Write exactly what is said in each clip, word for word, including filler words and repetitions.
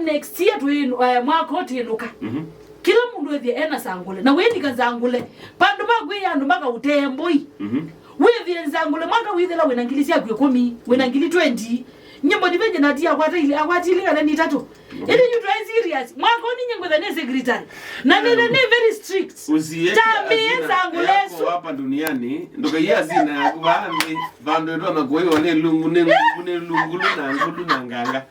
Next year twĩ, eh, mwaka ũyũ twĩnũka. Mhm. Kĩla mũndũ ethie ena nzangũle. Na wĩnika nzangũle. Pandũ ma kwĩa andũ makaũtee mbũi. Mhm. Wĩthie nzangũle mwaka wĩthĩla wĩna ngili syaku ĩkũmi, wĩna ngili twenty. Nyie motivation ati akwata ili, akwata ili kana ni tatu. Ili yu try serious. Mwaka ũyũ ninye ngwĩtha nĩ secretary. Na nĩ, nĩ very strict. Usiweke Tambie hazina nzangũle yako hapa duniani. Ndũkaiye hazina yaku vaa nthĩ. Vandũ ĩtwa na kuiwa nĩ lungu, nĩ ngulu, nĩ lungulu na ngulu na nganga.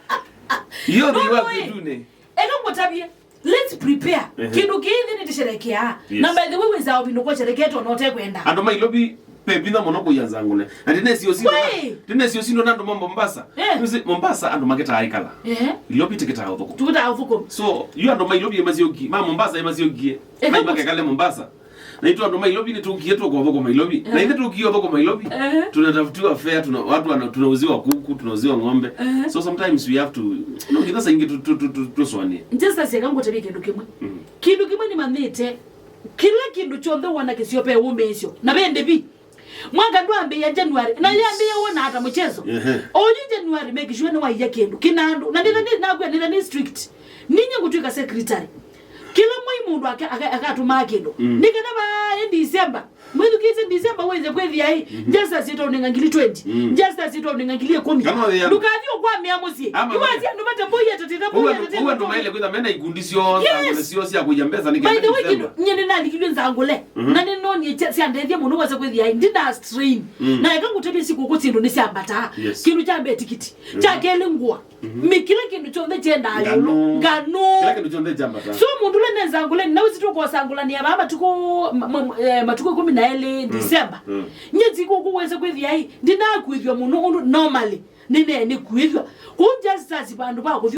Hiyo ni wa kwitune. Eka ngũtavye. Let's prepare. Ehe. Kĩndũ kĩĩ nĩ ndĩsherekea. Yes. Na by the way, wĩza ũvinduka ũsherekete ona ũtekwenda. Andũ ma Ilovi pe vinya mũno kũia nzangũle. Na ndinesi ũsindwa na, Wei! Ndinesi ũsindwa na andũ ma Mombasa. Eh. You see, Mombasa andũ makĩtaa ikala. Ehe. Ilovi tĩkĩtaa ũthũkũ. Tũkĩtaa ũthũkũ. So, yu andũ ma Ilovi masyoki, ma Mombasa masyokie. Ehe. Mai makekale Mombasa. Na itũ andũ ma Ilovi nĩ tũkie tũko thũkũ ma Ilovi. Na ithe tũkie thũkũ ma Ilovi. Ehe. Tunatafutiwa fare, tuna, watu wana, tunauziwa kuku, tunauziwa ng'ombe. Ehe. So sometimes we have to, no, nginya saa ingĩ tu, tu, tu, tu, tuswanie. Njesa sieka ngũtavye kĩndũ kĩmwe. Mhm. Kĩndũ kĩmwe nĩmanyĩte, kĩla kĩndũ kyonthe wona kĩsio pe ũmĩĩsyo. Na ve ndĩvi. Mwaka ndwambĩĩa January. Na yambĩĩa wona ata mũchezo. Ehe. Oyu January make sure nĩwaiya kĩndũ. Kĩna andũ. Na nĩtha nĩ nakwĩa nĩtha nĩ strict. Ninye ngũtwĩka secretary. Kĩla mwei mũndũ ake, ake, akatũmaa kĩndũ. Mm. Nĩkenda vaĩ December. Mwĩthukĩĩsye December wĩse kwĩthĩa ĩ, mhm, Justus ĩtaũnenga ngili twenty. Mm. Justus ĩtaũnenga ngili ĩkũmi. Kana wĩa. Ndũkathi ũkwamĩa mũsyĩ. Ama iwathi andũ mate mbũi atatĩta mbũi atatĩta. Ũwe ndũmaile kwĩtha mena ikundi syonthe, yes, ngũne syo sya kũia mbesa nĩ kenda December. By the way, kĩndũ, nyie nĩnalikilywe nzangũle. Mhm. Na nĩnonie sya ndeethya mũno wasa kwĩthĩa ĩ, ndina strain. Mm. Na eka ngũtavye sikũkũ syĩndũ nĩsyambataa. Yes. Kĩndũ kya mbee tikiti. Mhm. Kya kelĩ ngũa. Mhm. Mi kĩla kĩndũ kyonthe kyendaa ĩũlũ. Nganũ. Nganũ. Kĩla kĩndũ kyonthe kyambata. So mũndũ ũla nĩ nzangũle, na wĩsĩ tũkosangũlanĩa vaa matukũ, ma, ma, eh, matukũ ĩkũmi na elĩ, mm, December. Mm. Nyie sikũkũ wĩse kwĩthĩa ĩ, ndinakwĩthw'a mũno ũndũ normally nĩnee nĩkwĩthw'a. Kũu Justus vandũ va kũthi